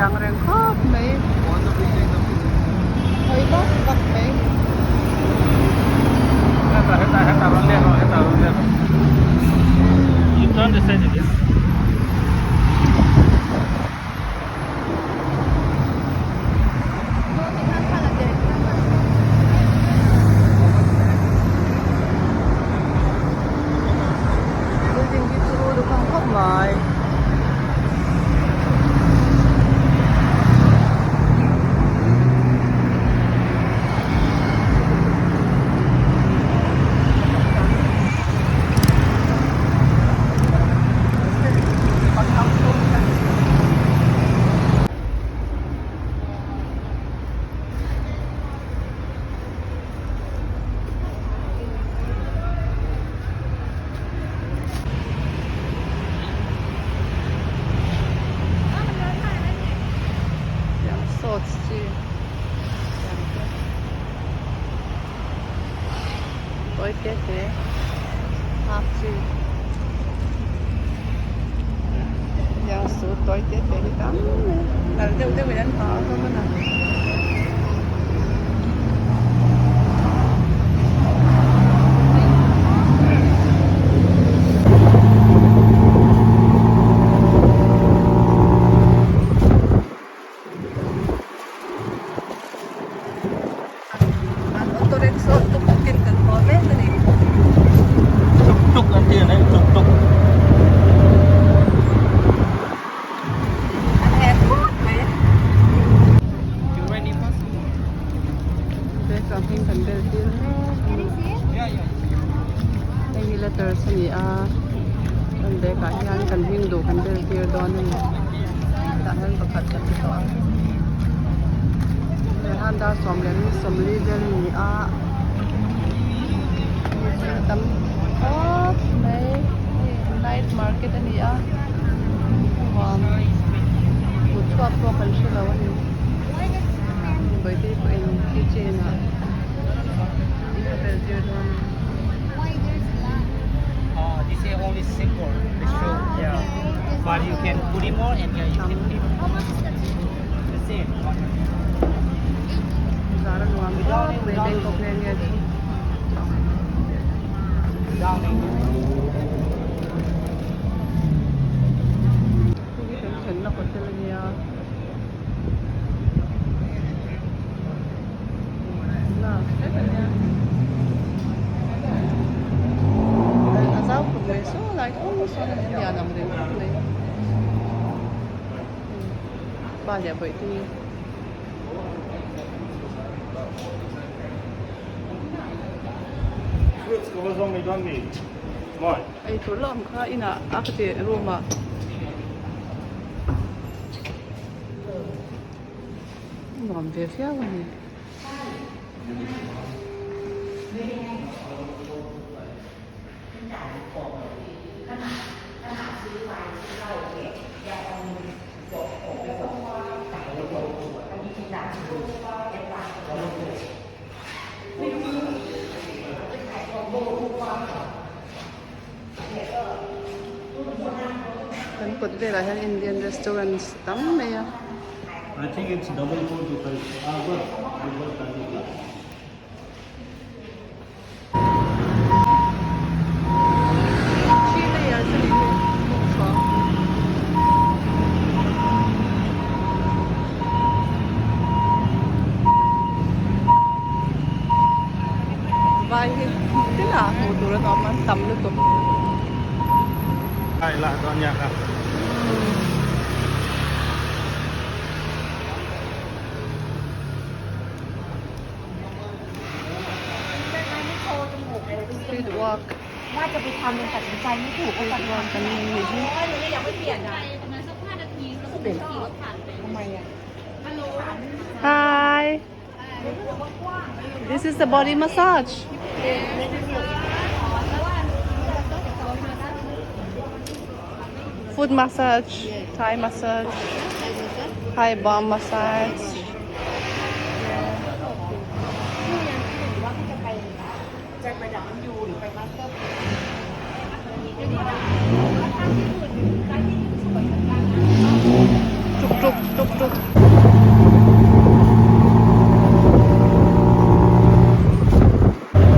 ang reng khawp mai hawi vak vak mai. Building hi chu lukham khawp mai. Tiang sawts chi tiang te tawi te te hak chi tiang suit tawi te te hi tam mai nalh deuh deuh in an ha a hlawm a na. An auto rickshaw tuk tuk in kan haw mek a ni. Tuk tuk an ti a ni tuk tuk. An her phut mai. Bag ah hming kan bel tir mek a ni. Hei hi letters a ni a kan bag ah hian kan hming duh kan bel tir dawn a ni. Tah hian pakhat kan ti tawh a. Rehan dar 14 vel a ni a. A tam khawp mai hei night market a ni a nuam kut chhuak pawh kan hre lo a ni Bawihtei pawhin keychain ah a bel tir dawn a ni. Zar a nuam khawp mai Bangkok nge nge chu. Hei hi kan thlenna hotel a nia. Glass vek a nia. A zau khawp mai saw lai thung sawn a lian ang reng khawp mai. Pa leh bawihte. Ei tur la awm kha inah a ka ti room ah. Nuam ve viau a ni. Kan kawt velah hian Indian restaurants tam mai a. I think it's double four two five. Ah, good. Double five. Three layers a nih hi bawkchhuah. Vai hi tinah hmuh tur an awm a tam lutuk. Ai lah dawn nia kha. Street walk street walk kan nih hi. Hi This is the body massage. Foot massage, Thai massage, Thai bomb massage.